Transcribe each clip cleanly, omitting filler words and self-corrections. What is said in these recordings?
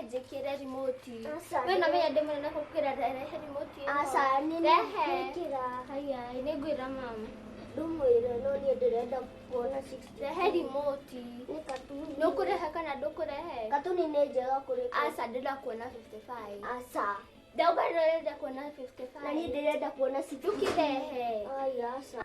njĩkĩre remote. Aca, We namenya ndĩ mũnene gũkĩra rehe remote ĩno. Aca, niĩ Rehe. nĩngwĩkĩra. Haya, nĩngwĩra mama. Ndũmwĩre no niĩ ndĩrenda kuona 60. Rehe remote. Nĩ katuni. Nĩ ũkũrehe kana ndũkũrehe? Katuni nĩ njega kũrĩ Aca, ndĩrenda kuona 55. Aca. Ndauga ndĩrenda kuona 55. Na niĩ ndĩrenda kuona 60. Ndũkĩrehe. Ai, aca.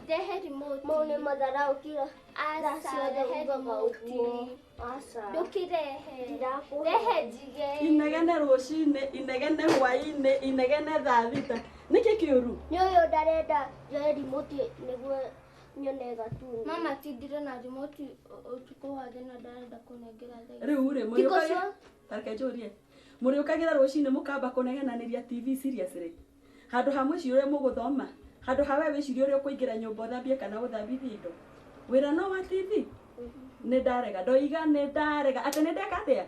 Rehe remote. Mau nĩ matharau kira thaa Aca, ciothe rehe ugaga remote. ũguo. Aca. Ndũkĩrehe. Ndirakũhe. Rehe njige. Inegene rũcinĩ, inegene hwainĩ, inegene thaa thita. Nĩkĩ kĩũru? Nĩ ũyũ ndarenda njoe remote nĩguo nyone gatuni. Mama tindire na remote ũtukũ wothe na ndarenda kũnengera thaa ici. Rĩu rĩ, Thikũ mũrĩũkagĩra cio tareke njũrie. Mũrĩũkagĩra rũcinĩ mũkamba kũnegenanĩria TV seriously. Handũ ha mwĩcirie ũrĩa mũgũthoma, handũ ha we wĩcirie ũrĩa ũkũingĩra nyũmba ũthambie kana ũthambithie indo. Wĩra no wa TV? Nĩ ndarega, ndoiga nĩ ndarega. Atĩ nĩ ndeka atĩa?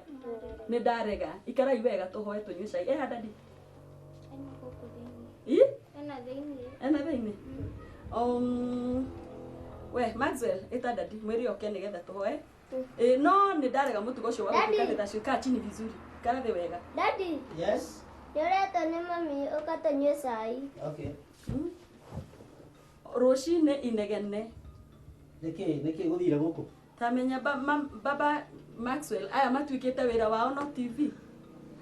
Nĩ ndarega. Ikarai wega tũhoe tũnyue cai. Ĩha dadi. Ena gũkũ thĩinĩ. Ĩ? Ena thĩinĩ. Ena thĩinĩ? We Maxwell ĩta dadi mwĩre oke nĩgetha tũhoe. Ĩ, no nĩ ndarega mũtugo ũcio wa Daddy. gũtuĩka thaa cio. Kaa chini vizuri. Ikara thĩ wega. Daddy, Yes. nĩ ũretwo nĩ mami ũka tũnyue cai. Okay. Rũcinĩ inegene. Nĩkĩ nĩkĩ gũthire gũkũ? Tamenya ba, ma, baba Maxwell aya matuĩkĩte wĩra wao no TV.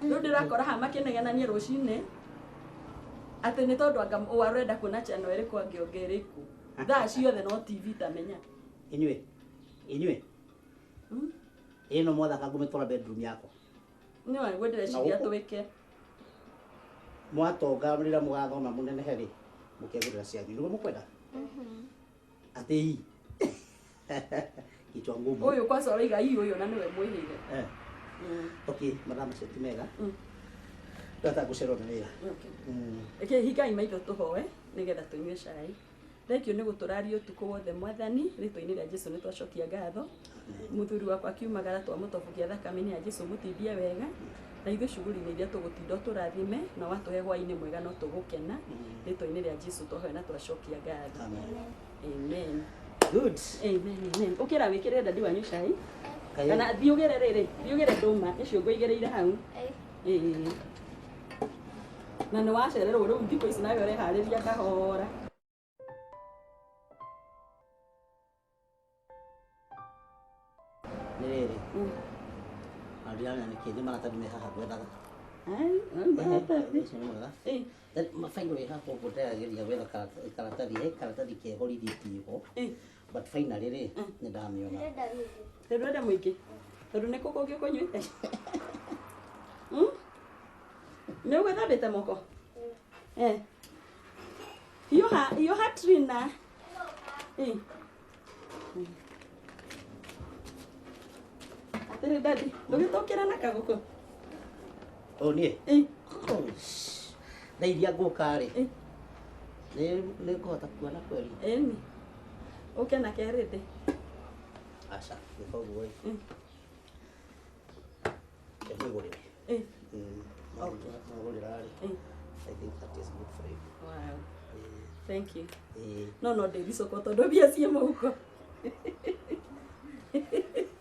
Rĩu ndĩrakora haha makĩnegenania rũcinĩ atĩ nĩ tondũ anga ũũ arenda kuona channel ĩrĩkũ angĩonga ĩrĩkũ. Thaa ciothe no TV tamenya. Inyuĩ. Inyuĩ. Ĩno mwathaka ngũmĩtwara bedroom yakwa. Nĩ nĩguo ndĩreciria Na gũkũ? twĩke. Mwatonga rĩrĩa mũgathoma mũnenehe rĩ, mũkegũrĩra cianyu. Nĩguo mũkwenda? Atĩ ii. Kichwa ngumu. Ũyũ kwanza ũraiga ii ũyũ na nĩwe mwĩhĩire. Eh. Okay, mathaa macio ti mega. Mm. Ndata ngũcererwo nĩ wĩra. Okay. Reke hingai maitho tũhoe nĩgetha tũnyue cai. Thank you nĩ gũtũraria ũtukũ wothe mwathani rĩtwa-inĩ rĩa Jesu nĩ twacokia ngatho. Mũthuri wakwa akiumagara twamũtobokia thakame-inĩ ya Jesu mũtindie wega na ithuĩ cuguri-inĩ iria tũgũtinda ũtũrathime na watũhe hwaĩ-inĩ mwega no tũgũkena rĩtwa-inĩ rĩa Jesu twahoya na twacokia ngatho. Amen. Amen. Good. Amen. Amen. Ũkĩra wĩkĩre dadi wanyu cai Kaĩ- kana thiĩ ũgĩre rĩrĩ thiĩ ũgĩre ndũma icio ngũigĩrĩire hau. Eh. Ĩĩ. Na nĩ wacererwo rĩu thikũ ici nawe ũreharĩria kahora. Nĩ rĩrĩ. Na ndiramenya nĩkĩ nĩ maratathi me haha ngwethaga. Ai, ai, maratathi. Ũcio nĩ mwega. Ĩ, Mabairo ĩ haha ũguo ndĩrageria gwetha karatathi he karatathi keho rithiti ho. ĩ, But finally rĩ, nĩ ndamĩona. Ndĩrenda gĩthĩ. tondũ enda mũingĩ. Tondũ nĩ kũ kũngĩ ũkũnyuĩte? Nĩ ũgwĩthambĩte moko? Eh. Hiũha, hiũha Trina. Ĩ. Atĩrĩ dadi, ndũgĩtũkĩra na kagũkũ. Oh, niĩ? Ĩ. Oh, shh. Thaa iria ngũka rĩ, Ĩ. nĩ nĩ ngũhota kuona kweri? Ĩni. Ũke na kerĩ thĩ. Aca, gwĩka ũguo ĩ. Reke mwĩgũrĩre. Ĩ. Mwagũrĩra rĩ, Ĩ. I think that is good for you. Wow. Thank you. Ĩ, No no ndĩricũkwo tondũ mbia ciĩ mũhuko.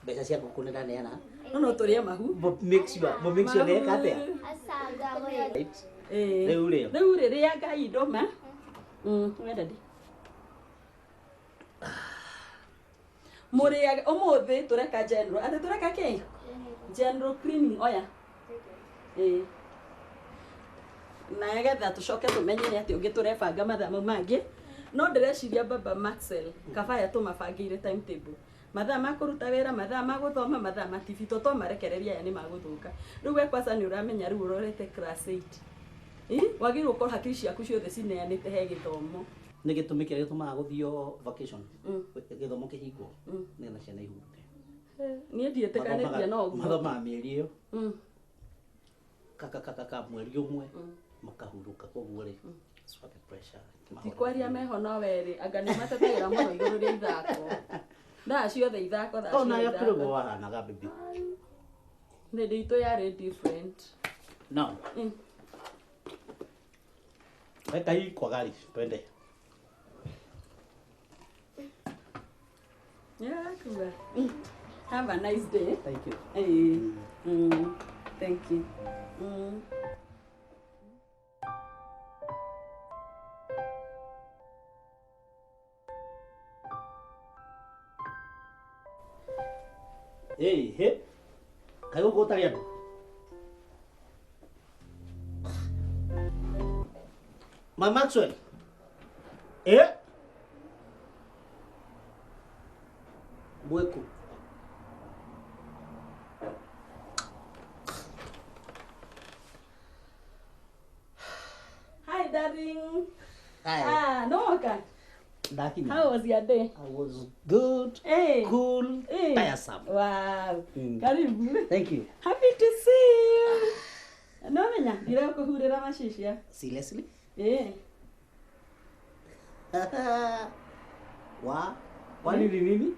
Mbeca cia ngũkũ nĩ ndaneana. No no tũrĩe mahu. But make sure, but make sure nĩeka atĩa? Aca, ngũkũrĩa. Right? Ĩ. Rĩu rĩ. Rĩu rĩ rĩa Ngai ndũma. We dadi. Mũrĩaga ũmũthĩ tũreka general. Atĩ tũreka kĩ? General cleaning oya. Ĩ. Na getha tũcoke tũmenye nĩ atĩ ũngĩ tũrebanga mathaa mau mangĩ. No ndĩreciria baba Maxwell kabaya tũmabangĩire timetable. Mathaa ma kũruta wĩra, mathaa ma gũthoma, mathaa ma TV to twamarekereria aya nĩ magũthũka. Rĩu we kwanza nĩ ũramenya rĩu ũrorete class 8. Ĩ, wagĩrĩirwo gũkorwo hakiri ciaku ciothe cineanĩte he gĩthomo. Nĩ gĩtũmi kĩrĩa gĩtũmaga gũthio vacation. Gĩthomo kĩhingwo nĩgetha ciana ihurũke. Niĩ ndiĩtĩkanĩtie na ũguo. Mathomaga mĩeri ĩyo. Ka mweri ũmwe makahurũka, koguo rĩ, swap pressure. Ti kwaria meho no werĩ, anga nĩ matetagĩra mũno igũrũ rĩa ithako thaa ciothe, ithako thaa Ona ciothe yakũrĩ ithako. ũguo wahanaga baby. Hĩndĩ itũ yarĩ different. Now, weka hii kwa gari twende. Yeah, cool. Have a nice day. Thank you. Hey. Thank you. Hey, hey. Kaĩ gũkũ gũtarĩ andũ? Ma Maxwell. Eh? Mwĩkũ? Hi, darling. Hi. Ah, no, Ndakinya. how was your day? I was good, Hey. cool, Hey. tiresome. Wow. Karibu. Thank you. Happy to see you. No menya, ndirakũhurĩra macicia. Seriously? Eh. Wa? Kwani ni nini?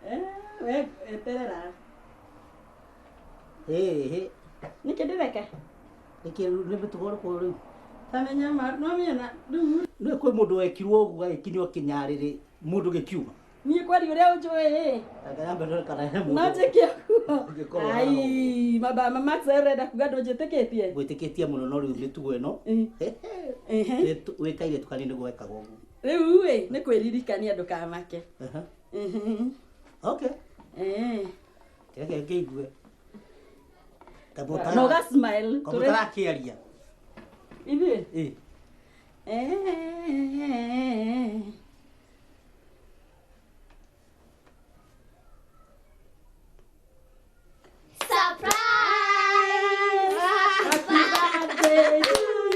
Eh, we eterera. Hey, hey. Nĩkĩ ndĩreka? Nĩkĩ nĩ mĩtugo ũrĩkũ rĩu? Ta menya ma, no menya na rĩu Nĩ kwĩ mũndũ wekirwo ũguo agĩkinywo kĩnyarĩrĩ mũndũ gĩkiuma. Niĩ kwari ũrĩa ũnjũĩ. Anga yambe ndore kana he No mũndũ. njĩke ũguo. Ũngĩkorwo Ai, mama mama ũrenda kuga ndũnjĩtĩkĩtie? Gwĩtĩkĩtie mũno no rĩu mĩtugo ĩno. Ehe. Wĩ kairĩtu kanini nĩguo wekagwo ũguo. Rĩu ĩ nĩ kwĩririkania ndũkamake. Aha. Okay. Eh. Reke ngĩigue. Na ũga smile. Kamũ tarakĩaria. Ithuĩ? Ĩ. Eh. Surprise! Happy birthday to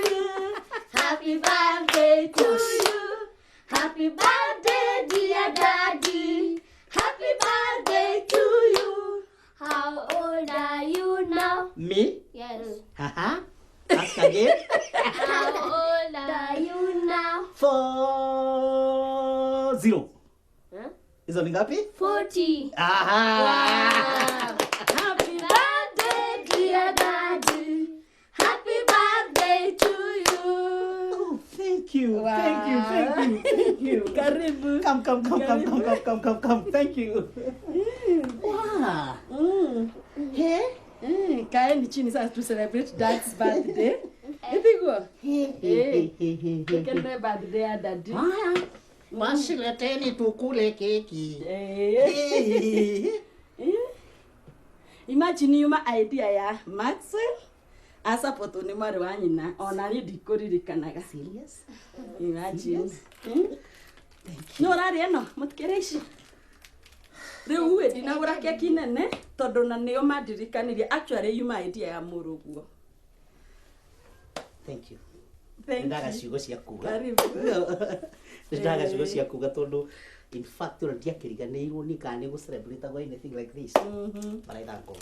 you. Happy birthday to you. Happy birthday, dear daddy. Happy birthday to you. How old are you now? Me? Yes. Haha. Ask again. How old are Are you now? 4 0. Huh? Hizo ni ngapi? 40. Aha. Happy Birthday, dear daddy. Happy birthday to you. Oh, thank you. Thank you. Thank you. Thank you. Karibu. Come, come, come, come, come, come, come, come, come. Thank you. Wow. Hey. Kaeni chini sasa tu celebrate dad's birthday. Ithiguo? Hey, hey, hey, hey. Tukenere birthday ya daddy. Haya. Basi leteni tukule keki. Eh. Hey. Eh. Imagine yuma idea ya Maxwell asapotwo nĩ mwarĩ wa nyina ona niĩ ndikũririkanaga. Serious? Imagine. Nĩ ũrarĩa ĩno mũtikĩrĩa ici rĩu ĩ ndinagũra keki nene tondũ na nĩo mandirikanirie, actually yuma idea ya mũrũguo. Thank you. Thank Ndaga you. ciugo cia kuga. Karibu. Ndaga ciugo cia kuga tondu in fact ona ndiakĩriganĩirwo ni kana nĩ gũ-celebrate anything like this. But I thank God.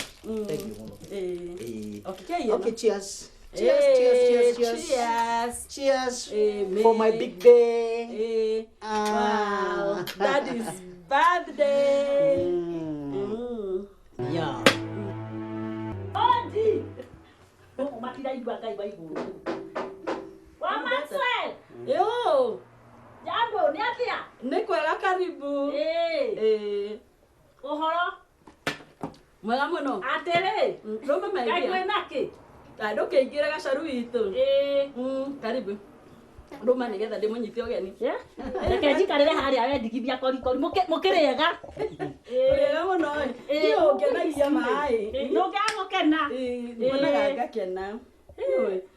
Thank you mũno. Eh. Eh. Okay, kei ĩno. Okay, cheers. Cheers, cheers, cheers, cheers. Cheers. Cheers Eh, for my big day. Eh. Ah. Wow. Daddy's birthday. Yeah. Odi! Gũkũ matiraigua Ngai wa igũrũ. Wa Maxwell! Yo, Jambo, nĩ atĩa? nĩ kwega, karibu. Ĩĩ, Eh. ũhoro? Mwega mũno. Atĩrĩ, Rũma kaĩ mairia. kwĩna kĩ? Ta ndũkĩingĩre gacaru witũ. Ĩĩ. Karibu. Rũma nĩgetha ndĩmũnyite ũgeni. Reke njikarĩre harĩa wendigithia korikori. Mũkĩrĩega? Wega mũno. Ĩĩ, Niĩ ũngenagia maĩ. Ndũngĩaga gũkena. Ĩĩ, nyonaga ngakena.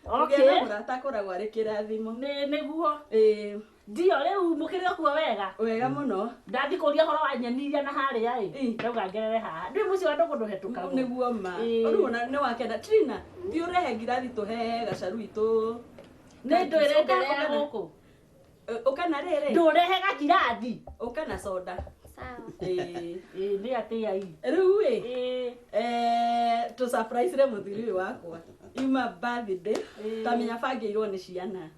Okay. Kũgĩa na mũrata akoragwo arĩ kĩrathimo. Nĩ nĩguo. Ĩĩ, Ndio rĩu mũkĩrĩ okuo wega. Wega mũno. Ndathi kũria ũhoro wa nyeni iria na harĩa ĩ. Ĩĩ. Ndauga ngerere haha. Ndũĩ mũciĩ wa ndũgũ ndũhetũkagwo. Nĩguo ma. Ĩĩ. Rĩu ona nĩ wakenda Trina, thiĩ ũrehe ngirathi tũhe gacaru witũ. Nĩ ndwĩre Ũka- ndĩrĩa ũka na- gũkũ. Ũka na rĩrĩ. Ndũrehe gakirathi. Ũka na soda. Sawa. Ĩĩ. Ĩĩ nĩ atĩa i. Rĩu ĩ Ĩĩ. eh, tũ surprise re mũthuri ũyũ wakwa ima birthday Ĩĩ. tamenya bangĩirwo nĩ ciana.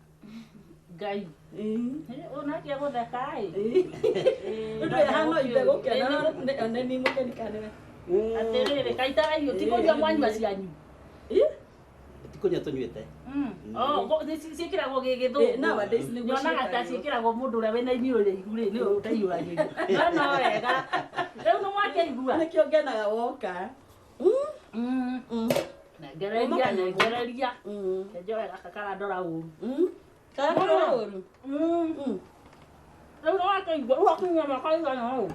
Ngai. Ĩĩ. Ũnakia gũtheka ĩ. Ĩĩ. Ndũĩ hano ithe gũkena nĩ ni mũgeni kana nĩwe? Atĩrĩrĩ kaitara irio ti kũnyua mwanyua cianyu. Ĩĩ. Ti kũnyua tũnyuĩte. Oh, ciĩkĩragwo Ĩĩ, gĩgĩthũngũ. nowadays nĩguo Nyonaga ta ciĩkagwo. ciĩkĩragwo mũndũ ũrĩa wĩna iniũrũ rĩihu rĩ nĩwe ũtaiyũragĩrio. No no wega. Rĩu nĩ mwakĩigua. Nĩkĩo ngenaga woka. Nengereria nengereria. Njoe gaka karandora ũru. Karandora ũru. Rĩu nĩ wakĩigua rĩu wakinyia mĩaka ĩigana ũũ.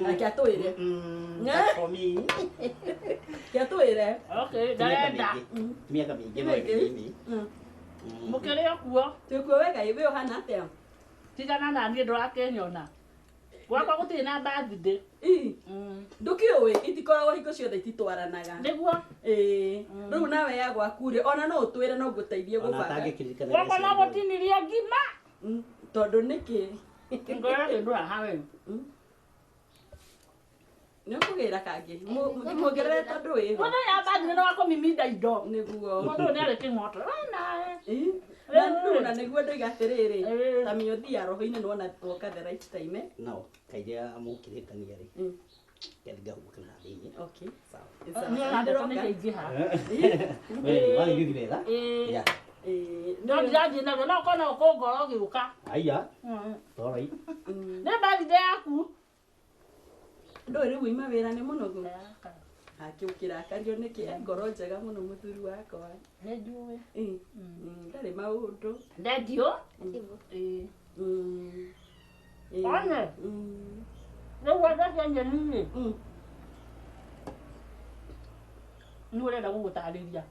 Reke atwĩre. That's for me. Reke atwĩre. Okay, Ti mĩaka ndarenda. mĩingĩ. Ti mĩaka mĩingĩ no Mĩingĩ. mĩnini. Mũkĩrĩ o kuo. Twĩkuo wega ĩ, we ũhana atĩa? Tigana na niĩ ndũrakĩnyona. Gwakwa gũtirĩ na birthday. Ĩ, ndũkĩũĩ itikoragwo hingo ciothe ititwaranaga. Nĩguo. Ĩĩ, rĩu nawe ya gwaku rĩ, ona no ũtwĩre no ngũteithie Ona gũbanga. atangĩkĩririkana Gwakwa no rĩrĩa gũtinirie ngima. Tondũ nĩkĩ? Ngorora kĩndũ haha we. Nĩ ũkũgĩra kangĩ. Muongerere tondũ wĩho. Mũthenya wa birthday nĩ wa kũmiminda indo. Nĩguo. Mũndũ ũyũ nĩ arĩ kĩng'oto. We nawe. Ĩ, na rĩu na nĩguo ndoiga atĩrĩrĩ, Ĩĩ. ta menya ũthiaga roho-inĩ nĩwona woka the right time eh? No, kairĩa mũkĩrĩkania rĩ. Ngethi ngahurũka na thĩinĩ. Okay. Sawa. Sawa. Niĩ ona ndeto nĩ ciaingĩha. We wagĩthiĩ wega? Ĩĩ. Yeah. Ĩĩ, No ndirathiĩ narua no ũkorwo no ũkũngora ũgĩũka. Aya. All right. Nĩ birthday yaku. Ndũĩ rĩu uma wĩra nĩ mũnogu. Akĩũkĩrakario nĩkĩ e ngoro njega mũno mũthuri wakwa. Nĩ njũĩ. Ĩ, ndarĩ maũndũ. Thengiũ. Hivyo. Ĩĩ. Ĩ. One. Rĩu wenda cia nyeni rĩ. Nĩ ũrenda gũgũtarĩria.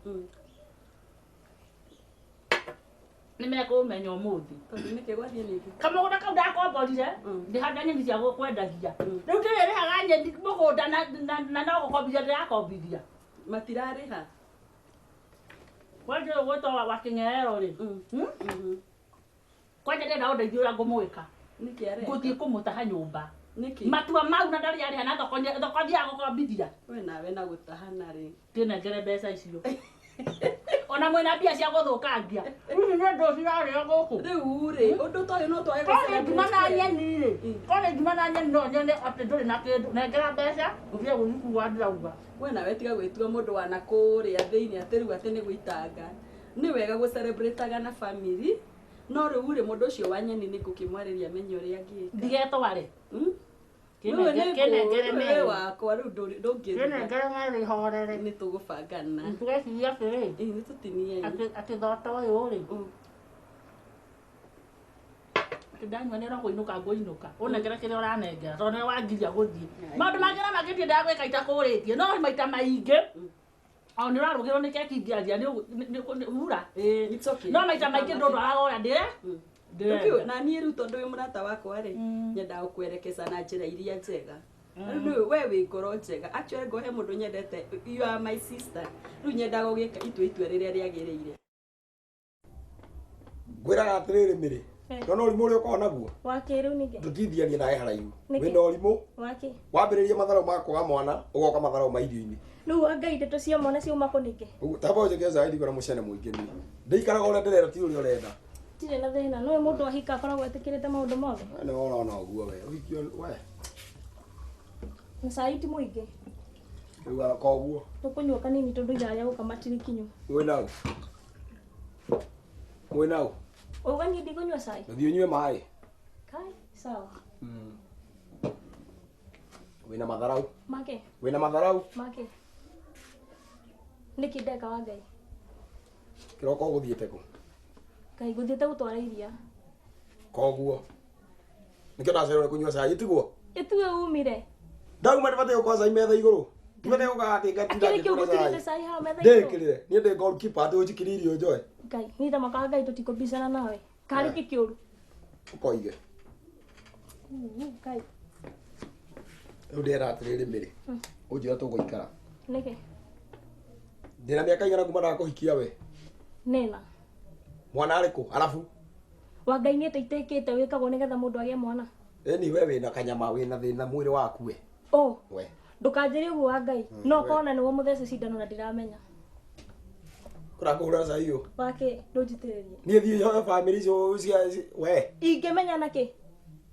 Nĩ mekũmenya ũmũthĩ. Tondũ nĩkĩ gwathiĩ nĩkĩ? Kamũgũnda kau ndakomborire ndĩhanda nyeni cia kwendagia. Rĩu ndĩrĩrĩhaga nyeni mũgũnda na no gũkombithia ndĩrakombithia. Matirarĩha. Kwanja ũyũ gwĩtwo wa kĩng'erero rĩ. Kwanja ndĩrenda ũndeithie ũrĩa ngũmwĩka. Nĩkĩ areka? Ngũthiĩ kũmũtaha nyũmba. Nĩkĩ? Matua mau na ndarĩ arĩha na thoko thoko thiaga gũkombithia. We nawe na gũtahana rĩ. Kĩnengere mbeca icio. Ona mwĩna mbia cia gũthũkangia. Ici nĩ ndũ cirarĩo gũkũ. Rĩu rĩ, ũndũ ta ũyũ no twage Korĩ ngima na nyeni rĩ. Korĩ ngima na nyeni no nyone atĩ ndũrĩ na kĩndũ. Nengera mbeca ũthiĩ gũgĩkua ndĩrauga. We nawe tiga gwĩtua mũndũ wa na kũrĩa thĩinĩ atĩ rĩu atĩ nĩ gũitanga. Nĩ wega gũcelebrataga na family. No rĩu rĩ mũndũ ũcio wa nyeni nĩ ngũkĩmwarĩria menye ũrĩa angĩka. Ndigetware. Rĩu nĩ Kĩnengere ngũ- merĩ. wĩ wakwa rĩu ndũngĩruga. Kĩnengere merĩ horere. Nĩ tũgũbangana. Tũgeciria atĩrĩ. Ĩ, nĩ tũtinie. Atĩ thota ũyũ rĩ. Atĩ ndanyua nĩ kũinũka ngũinũka. Ũnengere kĩrĩa ũranengera tondũ nĩwe wangiria gũthiĩ. Maũndũ mangĩ na mangĩ ndiendaga gwĩka itakũrĩtie no maita maingĩ o nĩ ũrarũgĩrwo nĩ keki ngĩaria nĩ hura. It's okay. No maita maingĩ ndũndwaraga ũrĩa ndĩre. Ndũkĩũĩ, na niĩ rĩu tondũ wĩ mũrata wakwa rĩ nyendaga gũkwerekeza na njĩra iria njega. Rĩu nĩũĩ we wĩ ngoro njega. Actually ngo he mũndũ nyendete, you are my sister. Rĩu nyendaga ũgĩka itua rĩrĩa rĩagĩrĩire. Ngwĩraga atĩrĩrĩ mĩrĩ. Nona ũrimũ ũrĩa ũkoragwo naguo. Wake rĩu ningĩ. Ndũtithiania nawe haraihu. Nĩkĩ? Wĩna ũrimũ. Wake. Wambĩrĩria matharau ma kwaga mwana, ũgoka matharau ma irio-inĩ. Rĩu Ngai ndeto cia mwana ciauma kũ ningĩ? Ũguo tamba ũnjĩkĩre cai ndikona mũcene mũingĩ niĩ. Ndĩikaraga ũrĩa ndĩrera ti ũrĩa ũrenda. Ndirĩ na thĩna. Nĩũĩ mũndũ ahika akoragwo etĩkĩrĩte maũndũ mothe. We nĩwe ũrona ũguo we. Ũhiki we. Na cai ti mũingĩ. Rĩu koguo. Tũkũnyua kanini tondũ ithaa rĩa gũkama ti rĩkinyu. Mwĩ nau. Mwĩ nau. Ũga niĩ ndikũnyua cai? Ũthiĩ ũnyue maĩ. Kai, sawa. Wĩna matharau. Make. Wĩna matharau. Make. Nĩkĩ ndeka wa Ngai? Kĩroko ũgũthiĩte kũ? Ngai ngũthiĩte gũtwara iria. Koguo. Nĩkĩo ndacererwo nĩ kũnyua cai tiguo? Ĩtue umire. Ndauma ndibatiĩ gũkorwo cai metha igũrũ. Ndibatiĩ gũkaga atĩ ngatinda Akĩrĩ kĩ ngĩkĩra ũgũtigĩte cai. cai haha metha igũrũ? Ndĩkĩrĩre. Niĩ ndĩ goalkeeper atĩ ũnjikĩrie irio njoe. Ngai, niĩ ndamakaga Ngai tũtikũbicana nawe. Karĩ kĩ kĩũru? Ũkoige. Ngai. Rĩu ndĩrera atĩrĩrĩ mĩrĩ. Ũnjĩra tũgũikara. Nĩkĩ? Ndĩna mĩaka igana kuma ndakũhikia we. Nĩna. Mwana arĩ kũ? Arabu. Wa Ngai nĩ atĩa itekĩte wĩkagwo nĩgetha mũndũ agĩe mwana? Eni we wina kanyama wina thina mwiri waku we. Oh. We. Ndukanjĩrie ũguo wa Ngai. No kona nĩwe mũthece cindano na ndiramenya. Kũrakũhũra cai ũyũ. Wake ndũnjitĩrĩrie. Niĩ thiĩ njoe family icio cia we. Ingĩmenya nakĩ?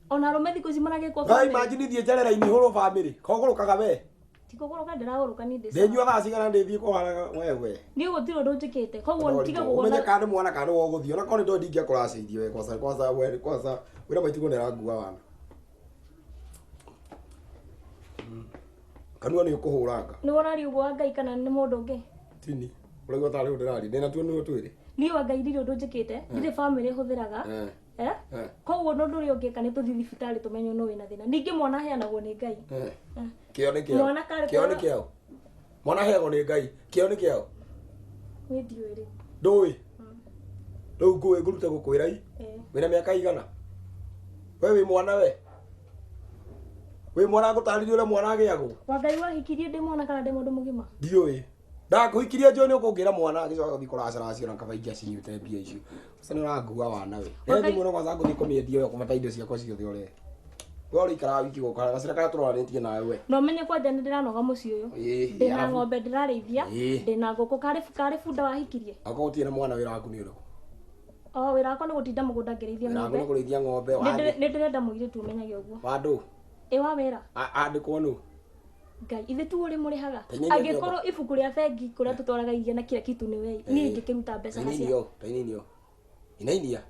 Ona arũme thikũ ici maragĩkwo Ngai imagine thiĩ njerera-inĩ hũrwo family. Kogũrũkaga we. Tikũgũrũka ndĩragũrũka niĩ ndĩ sawa. Ndĩnyua thaa cigana ndĩthiĩ kũharaga we we. Niĩ gũtirĩ ũndũ njĩkĩte. Koguo tiga Ũmenye gũgona. kana nĩ mwana kana nĩ wogũthiĩ. Ona korwo nĩ ndoĩ ndingĩakũracĩirie we kwanza kwanza we kwanza wĩra maitũ nĩ arangua wana. Kanua nĩ ũkũhũranga. Nĩ woraria ũguo wa Ngai kana nĩ mũndũ ũngĩ? Tini. Ũraigua tarĩ ũndũ ndĩraria. Ndĩna tuo nĩwe twĩrĩ. Niĩ wa Ngai ndirĩ ũndũ njĩkĩte. Ndirĩ family hũthĩraga. Eh. Eh? Koguo ũndũ ũrĩa ũngĩka nĩ tũthiĩ thibitarĩ tũmenye nũ wĩna thĩna. Ningĩ mwana aheanagwo nĩ Ngai. Kĩo nĩ kĩao. Mwana karĩ Kĩo nĩ kuona- kĩao. Mwana aheagwo nĩ Ngai. Kĩo nĩ kĩao. Niĩ ndiũĩ rĩu. Ndũĩ. Rĩu ngũĩ ngũrute gũkwĩra i. Wĩna mĩaka igana? We wĩ mwana we. Wĩ mwana ngũtarĩrie ũrĩa mwana agĩagwo. Wa Ngai wahikirie ndĩ mwana kana ndĩ mũndũ mũgima? Ndiũĩ. Ndakũhikirie njũĩ nĩ ũkũngĩra mwana agĩcoka gũthiĩ kũracaracio na kaba ingĩ acinyuĩte mbia icio. Ũcio nĩ ũrangua wana we. Wa Nĩ Ngai- thimũ ĩno kwanza ngũthiĩ kũmĩendia ũyũ kũbata indo ciakwa ciothe ũrehe. We ũrĩikaraga wiki gũkũ gacĩra karĩa tũroranĩtie nawe we. Na ũmenye kwanja nĩ ndĩranoga mũciĩ ũyũ. Ĩĩ, Ndĩna arabu- ng'ombe ndĩrarĩithia, Ĩĩ. ndĩna ngũkũ karĩ bunda wahikirie. Angĩkorwo gũtirĩ na mwana wĩra waku nĩ ũrĩkũ? O wĩra wakwa nĩ gũtinda mũgũnda ngĩrĩithia Wĩra waku ng'ombe. nĩ kũrĩithia ng'ombe Nĩ wandĩ. ndĩrenda mũirĩtu ũmenyage ũguo. Wandũ. Ĩ wa wĩra. Andĩkwo nũ? Ngai ithe tu ũrĩ mũrĩhaga. Tainini Angĩkorwo ibuku rĩa bengi kũrĩa tũtwaraga iria na kila kitu nĩ we. Niĩ ingĩkĩruta mbeca Tainini cia. yo, tainini yo. Inainia.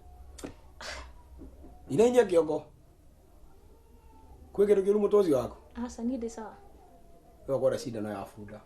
Inainia kĩongo. Kwĩ kĩndũ kĩũru mũtwe ũcio waku? Aca niĩ ndĩ sawa. We ũkwenda cindano ya bunda.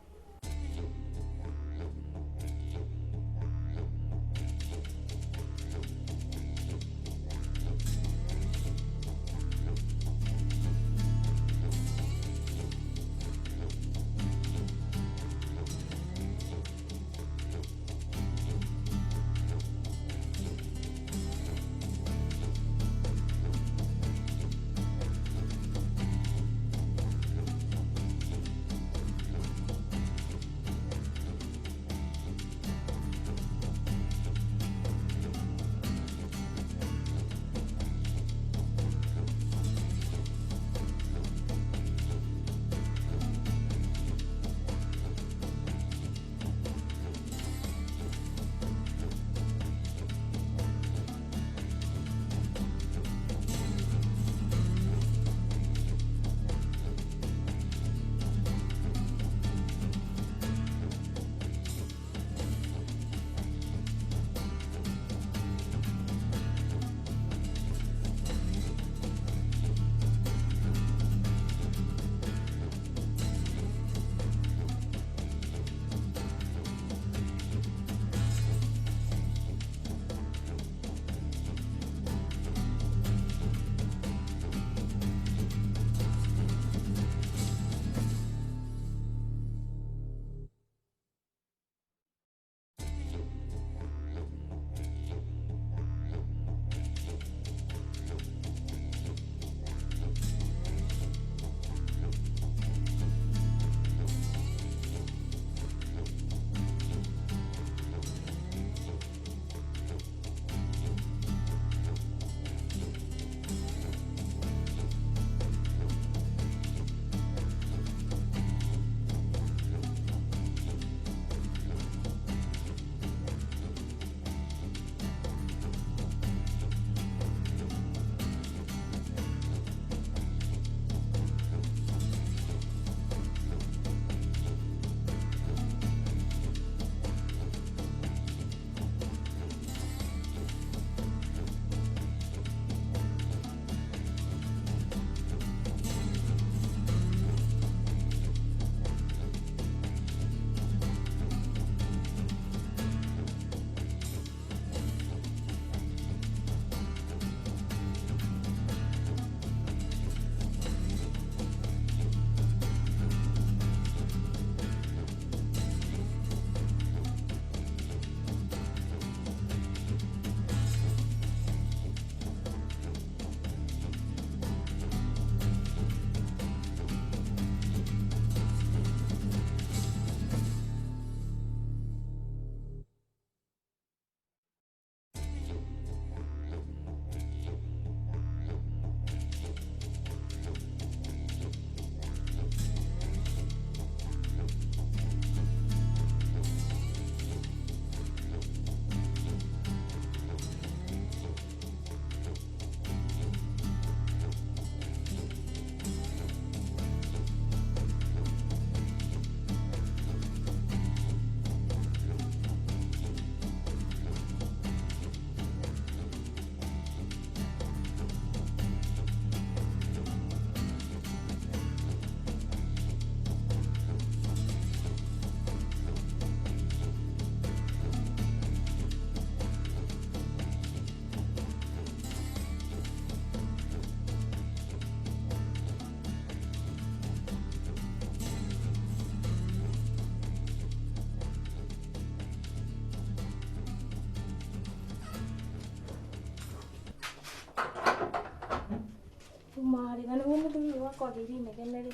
Kuma rĩ na nĩguo mũthuri ũyũ wakwa agĩire inegene rĩ,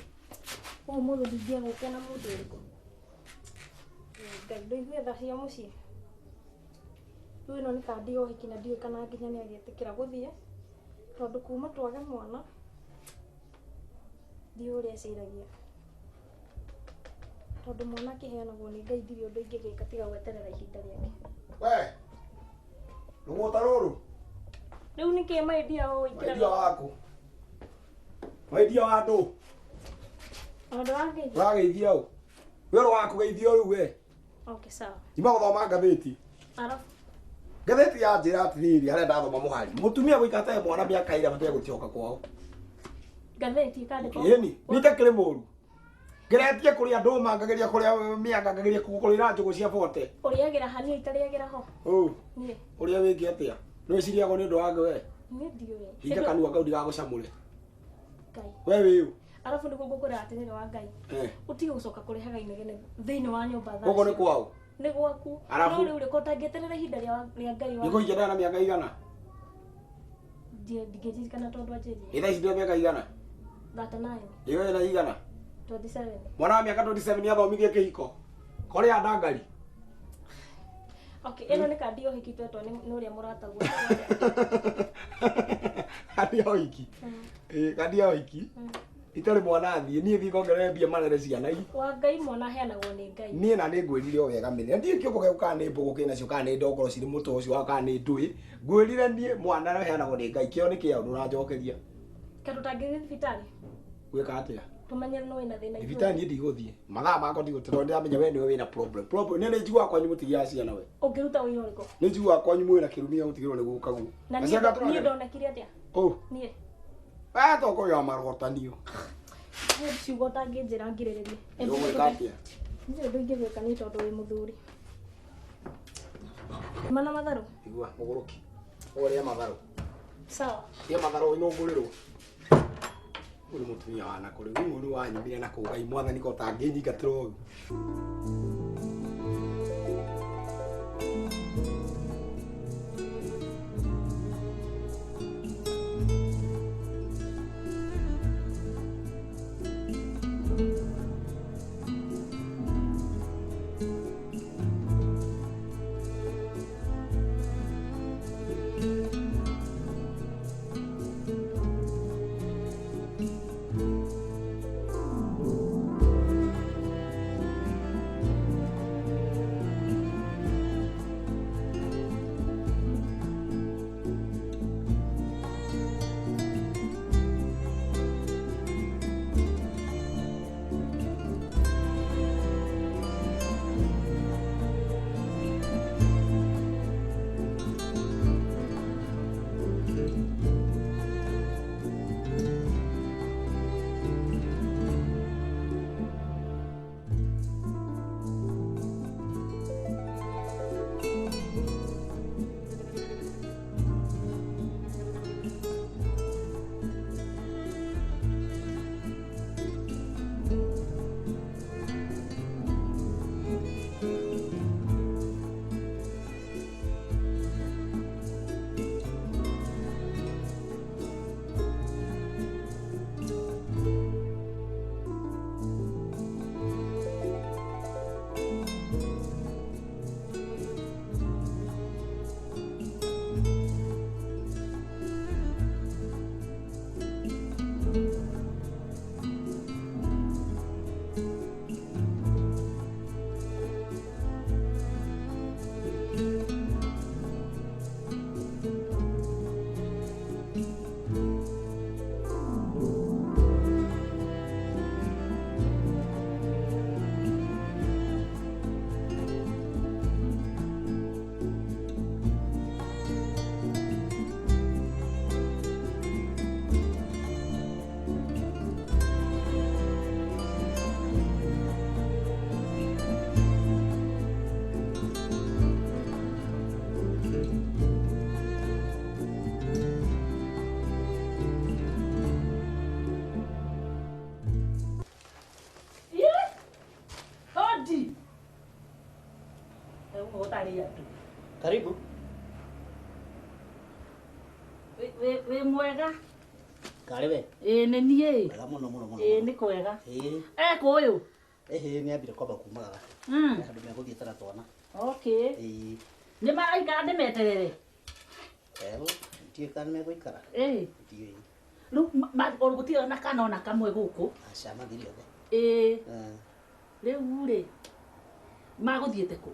ũmũthĩ ndingĩagũkia na mũndũ ũrĩkũ. Ngai ndũigue tha cia mũciĩ. Rĩu ĩno nĩ kandi ya ũhiki na ndiũĩ kana nginya nĩ agĩtĩkĩra gũthiĩ, tondũ kuma twage mwana ndiũĩ ũrĩa eciragia. Tondũ mwana akĩheanagwo nĩ Ngai ndirĩ ũndũ ingĩgĩka tiga gweterera ihinda rĩake. We rũgũta rũrũ. Rĩu nĩkĩ maidia ũũ Mwendia ikĩraga? waku, mwendia wa andũ. Ũndũ wangeithia? Ũrageithia ũ? We ũrĩ wa kũgeithio rĩu we. Okay, sawa. Nyuma gũthoma ngathĩti. Arabu Ngathĩti ya njĩra atĩrĩrĩ, harĩa ndathoma mũhari mũtumia gũikara mwana mĩaka ĩrĩa mategũcoka kwao. Ngathĩti ĩkandĩkwo. Ĩni niĩ njakĩrĩ mũru, ngeretie kũrĩa ndũma, ngageria kũrĩa mĩanga, ngageria kũrĩra njũgũ cia bote. Ũrĩagĩra ha niĩ itarĩagĩra ho? Ũ Niĩ. Ũrĩa wĩngĩ atĩa nĩwĩciriagwo nĩ ũndũ wange we? Niĩ ndiũĩ. Hinga kanua kau ndigagũcamũre. Ngai. We wĩũ? Arabu nĩguo ngũkwĩra atĩrĩrĩ wa Ngai. Ũtige gũcoka kũrehaga inegene thĩinĩ wa nyũmba thaa Gũkũ nĩ icio. kwao. Nĩ gwaku. Arabu? No rĩu rĩ, ko ũtangĩeterera ihinda rĩa Ngai wa. Nĩkũhikia ndana mĩaka igana? Ndingĩririkana tondũ anjĩrire. Ĩ thaa ici ndĩ mĩaka igana? 39. Ĩ we na igana? 27. Mwana wa mĩaka 27 nĩathomithie kĩhiko korea ndangari. Okay, ĩno nĩ kandi ya ũhiki twetwo nĩ ũrĩa mũrataguo. Kandi ya ũhiki? Ĩ kandi ya ũhiki itarĩ mwana athiĩ niĩ thiĩ ngongerere mbia marere ciana i. Wa Ngai mwana aheanagwo nĩ Ngai. Niĩ na nĩ ngwĩrire o wega mĩrĩ ndiĩ kĩongo gĩaku kana nĩ mbũgũ kĩnacio kana nĩ ndongoro cirĩ mũtwe ũcio waku kana nĩ ndũĩ, ngwĩrire niĩ mwana aheanagwo nĩ Ngai, kĩo nĩ kĩao, ndũranjokeria. Kaĩ tũtangĩthiĩ thibitarĩ? Gwĩka atĩa? Tũmenye nũ wĩna thĩna ithuĩ. Thibitarĩ niĩ ndigũthiĩ mathaa makwa ndigũthiĩ tondũ ndĩramenya we nĩwe wĩna problem. Problem niĩ nĩ njiguaga kwanyu mũtigiaga ciana we. Ũngĩruta ũira ũrĩkũ? Nĩ njiguaga kwanyu mwĩna kĩrumi gĩa gũtigĩrwo nĩ gũkaguo. Na Na niĩ cianga niĩ tũragera. ndonekire atĩa? Ũ. Niĩ. Aya tokorwo ya marogotanio. He ciugo ũtangĩnjĩra ngirĩrĩrie. Ũgwĩka atĩa? Ndirĩ ũndũ ingĩgwĩka niĩ tondũ wĩ mũthuri. Mana matharũ? Igua mũgũrũki. Ũrĩa matharũ. Sawa. Ria matharũ inũngũrĩrwo. Ũyũ nĩ mũtumia wa nakũrĩ. Ũyũ nĩ wanyumire na kũu Ngai mwathani ko ũtangĩnyingatĩra ũũ. Hodi. Rĩu ũtarĩ andũ. Karibu. Wĩ mwega? Karĩ we. Ĩĩ nĩ niĩ. Wega mũno mũno mũno. Ĩĩ nĩ kwega. Ĩĩ. Ekũ ũyũ? Ĩhĩ nĩ ambire kwamba kumagara. Handũ megũthiĩte na twana. Okay. Ĩĩ. Nĩ maraikara ndĩmeterere? Well, ndiũĩ kana nĩmegũikara. Ĩĩ. Ndiũĩ. Rĩu gũtirĩ na kana ona kamwe gũkũ. Aca mathire othe. Ĩĩ. Rĩu rĩ magũthiĩte kũ?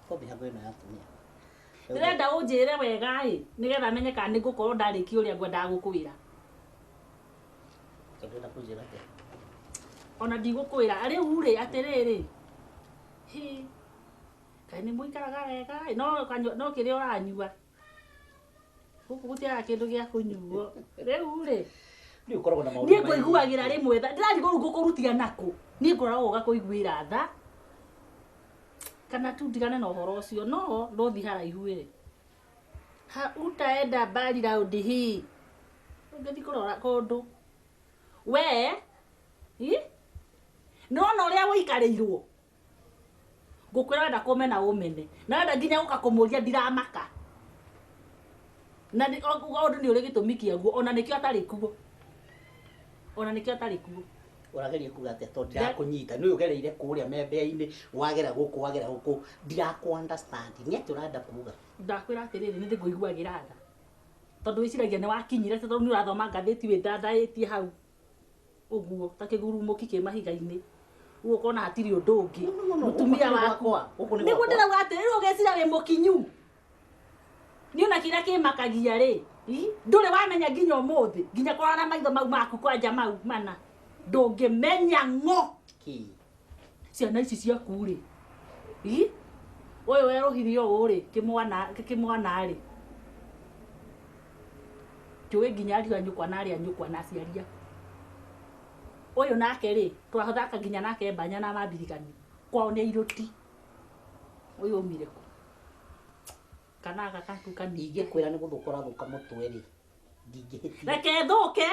Ko mĩhango ĩno ya atumia. Ndĩrenda ũnjĩre wega ĩ nĩgetha menye kana nĩngũkorwo ndarĩkia ũrĩa ngwendaga gũkwĩra. Tondũ kũnjĩra atĩa? Ona ndigũkwĩra. Rĩu rĩ atĩrĩrĩ. Hĩ. Kaĩ nĩ mũikaraga wega ĩ no kĩrĩa ũranyua. Gũkũ gũtiaga kĩndũ gĩa kũnyuo. Rĩu rĩ Niĩ ũkoragwo na maũndũ. Niĩ ngũiguagĩra rĩmwe tha. Ndĩrarigwo rĩu ngũkũrutia nakũ. Niĩ ngoragwo gakũiguĩra tha. Kana tu ndigane na ũhoro ũcio no ndũthi haraihu ĩ. Ha utaenda mbali raundi hii. Ũngĩthiĩ kũrora kũndũ. We ĩ nĩwona ũrĩa wũikarĩirwo. Ngũkwĩra wenda kũmena ũmene. Na wenda nginya gũka kũmũria ndiramaka. Na ũndũ nĩ ũrĩ gĩtũmi kĩaguo ona nĩkĩo atarĩ kuo. Ona nĩkĩo atarĩ kuo. Ũrageria kuga atĩa tondũ ndirakũnyita nĩ ũgereire kũrĩa membea-inĩ wagera gũkũ wagera gũkũ ndirakũ understand nĩ atĩa ũrenda kuga. Ndakwĩra atĩrĩrĩ nĩ ndĩkũiguagĩra tha. Tondũ wĩciragia nĩ wakinyire tondũ nĩ ũrathoma ngathĩti wĩthathaĩtie hau. Ũguo ta kĩgurumũki kĩ mahiga-inĩ. Ũguo ũkona hatirĩ ũndũ ũngĩ. Mũtumia wakwa. Nĩguo ndĩrauga atĩrĩrĩ ũgeciria wĩ mũkinyu. Niĩ ona kĩrĩa kĩmakagia rĩ ndũrĩ wamenya nginya ũmũthĩ nginya kũrora na maitho mau maku kwanja mau mana. Ndũngĩmenya ng'o. Kĩ? Ciana ici ciaku rĩ. Ũyũ werũhire ũũ rĩ kĩmwana rĩ. Njũĩ nginya ariũ a nyũkwa na arĩa a nyũkwa na aciari aku. Ũyũ nake rĩ twathaka nginya nake mbanya na mambirigani. Kwao nĩ airũti. Ũyũ umire kũ? Kana gaka tu kanini. Ingĩkwĩra nĩ gũthũka ũrathũka mũtwe rĩ. Ndingĩhĩtia. Reke thũke.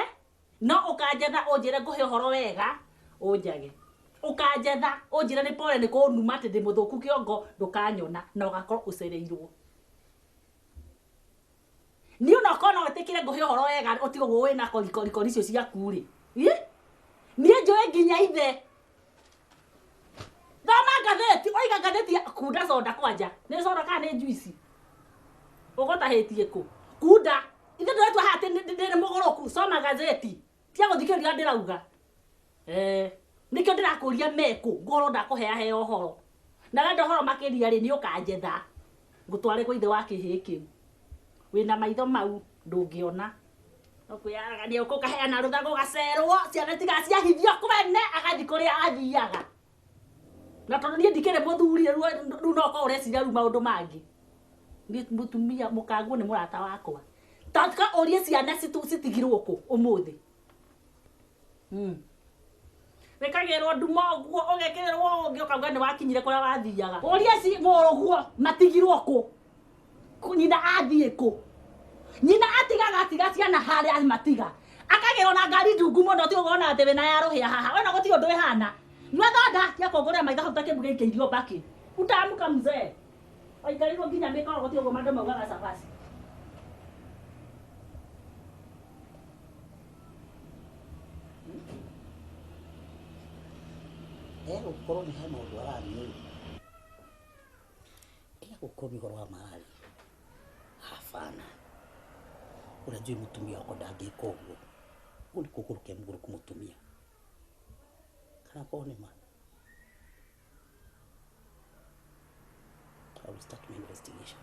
No ũkanjetha ũnjĩre ngũhe ũhoro wega ũnjage. Ũkanjetha ũnjĩre nĩ pole nĩ kũnuma atĩ ndĩ mũthũku kĩongo ndũkanyona na ũgakorwo ũcereirwo. Niĩ ona okorwo no wĩtĩkĩre ngũhe ũhoro wega ũtige ũguo wĩna korikorikori icio ciaku rĩ. Niĩ njũĩ nginya ithe. Thoma ngathĩti, oiga ngathĩti ya kunda soda kwanja. Nĩ soda kana nĩ juice? Ũgũtahĩtie kũ? Kunda. Ithe ndĩretwa haha atĩ ndĩ mũgũrũku. Soma gazeti. Tia gũthikĩrĩria ndĩrauga. Nĩkĩo ndĩrakũria mekũ ngorwo ndakũheahe ũhoro. Na wenda ũhoro makĩria rĩ nĩ ũkanjetha. Ngũtware kwa ithe wa kĩhĩĩ kĩu. Wĩna maitho mau ndũngĩona. Ũkwĩyaragania ũka ũkaheana rũtha gũgacerwo ciana tigaciahithio kwene agathiĩ kũrĩa athiaga. Na tondũ niĩ ndikĩrĩ mũthuri rĩu no ũkorwo ũreciria rĩu maũndũ mangĩ. Niĩ mũtumia mũkanguo nĩ mũrata wakwa. Taka ũrie ciana citigirwo kũ ũmũthĩ. Wĩkagĩrwo nduma ũguo ũgekĩrĩrwo ũngĩ ũkauga nĩ wakinyire kũrĩa wathiaga. Ũrie ci mũrũguo matigirwo kũ? Nyina athiĩ kũ? Nyina atigaga atiga ciana harĩa matiga. Akagĩrwo na ngari ndungu mũno tiga ũkona atĩ wĩna ya rũhĩa haha. Wena gũtirĩ ũndũ ĩhana. Nyua thonda tia kũngũrĩra maitho hau ta kĩmbu gĩikĩirio mbakĩ. Utaamka mzee. Waikarĩirwo nginya mĩkorogo tiga ũguo andũ maugaga cabaci. Egũkorwo nĩ he maũndũ araria ũyũ. Egũkorwo nĩ ũhoro wa mararia. Hapana. Ũrĩa njũĩ mũtumia wakwa ndangĩka ũguo. Ũguo nĩ kũgũrũkia mũgũrũku mũtumia. Kana korwo nĩ ma. I will start my investigation.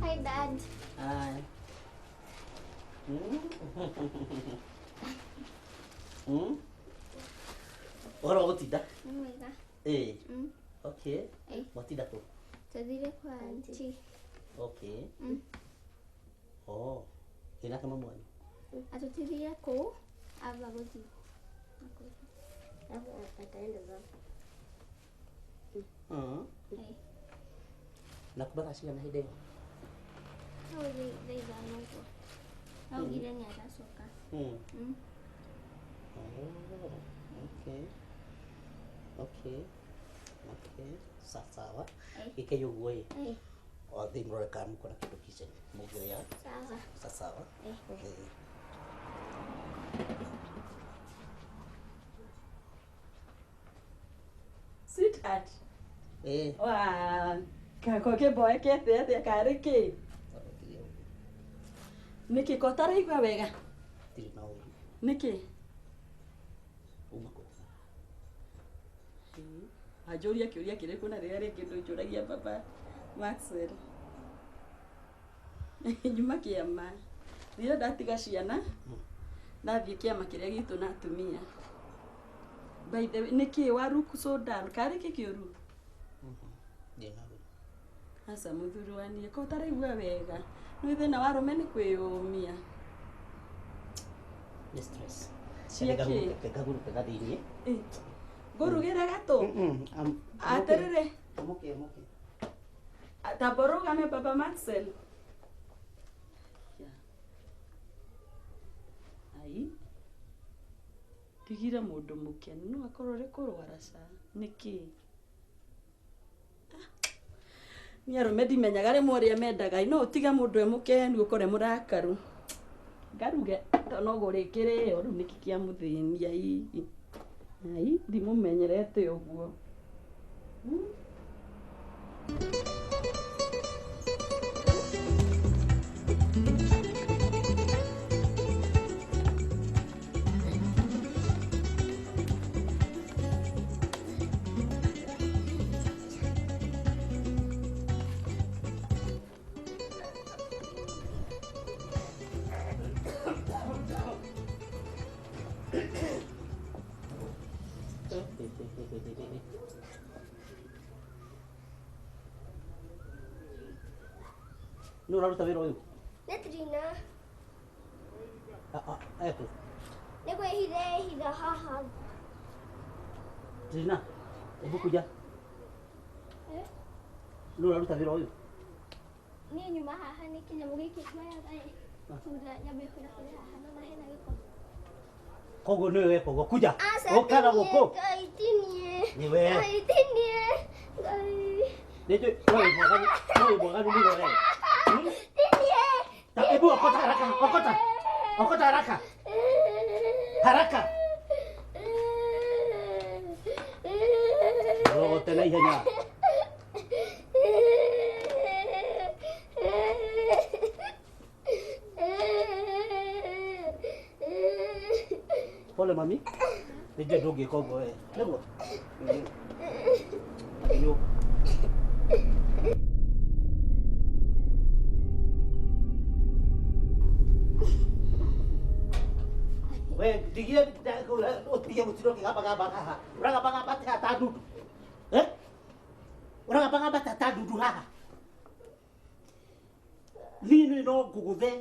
Hi, Dad. Hi. Ũhoro wa gũtinda? Nĩ mwega. Ĩĩ. Okay. Ĩĩ. Watinda kũ? Twathire kwa auntie. Okay. Oh. Wĩnake mamu wanyu? Atũtigire kũu amba gũthiĩ. Alafu ataenda zake. Ĩĩ. Na kuma thaa cigana hĩndĩ ĩyo? Hau thaa ithano ũguo. Augire nĩ aracoka. Mm. Oh, okay. Okay. Okay. Sawa. Gĩkei ũguo ĩ. Eh, Othe mũrore kana mũkona kĩndũ kitchen mũngĩrĩa. sawa. Sawa. Eh. Eh. Sweetheart. Eh. Wa kako kĩmboekete atĩa karĩ kĩ? Nĩkĩ ko ũtaraigua wega? Ndirĩ na ũru. Nĩkĩ? Uma kũ? Anjũria kĩũria kĩrĩkũ na rĩrĩa rĩngĩ ndũnjũragia baba Maxwell. Nyuma kĩama. Rĩrĩa ndatiga ciana ndathiĩ kĩama kĩrĩa gitũ na atumia. By the way, nĩkĩ waruku so dull? Karĩ kĩ kĩũru? Ndirĩ na ũru. Aca mũthuri wa niĩ ko ũtaraigua wega. Nĩ thĩna wa arũme nĩ kwĩyũmia. Nĩ stress. Cia kĩ? Ngagurũke gathĩiniĩ. Eh, Ngũrugĩre gatũ? Atĩrĩrĩ, I'm okay, I'm okay. tamba ũrũgame baba Maxwell. Ya. Ai. Ndigire mũndũ mũkenu no akorwo rĩ kũrwara ca nĩkĩ? Niĩ arũme ndimenyaga rĩmwe ũrĩa mendaga no ũtige mũndũ e mũkenu ũkore mũrakaru. Ngaruge to no gũrĩkĩrĩo rĩu nĩkĩ kĩamũthĩnia hihi. Ai ndimũmenyerete ũguo. Nũ ũraruta wĩra ũyũ? Nĩ Trina. Ah, ah, ekũ. Nĩ kwĩhitha ehitha haha. Trina, hebu kuja. Eh? Nũ ũraruta wĩra ũyũ? Niĩ nyuma haha nĩ kĩnyamũ gĩkĩ kuoyaga ĩ. Thutha nyambe hũrahũre haha na hena gĩko. Koguo nĩwe weka ũguo. Kuja. Aca Ũka na gũkũ. Ngai tinie. Nĩwe. Ngai tinie. Ngai. Nĩnjũĩ we wĩ mwaganu, we wĩ mwaganu mũno we. Tinie. Ta hebu okota haraka, okota. Okota haraka. Haraka. Rogote na ihenya. Pole mami. Nĩnjũĩ ndũngĩka ũguo we. Nĩguo? Nĩ We ndigie ũtige gũtinda ũkĩgambagamba haha. Ũragambagamba atĩa ta ndundu? Eh? Ũragambagamba atĩa ta ndundu haha? Niĩ nĩ no ngũgũthe.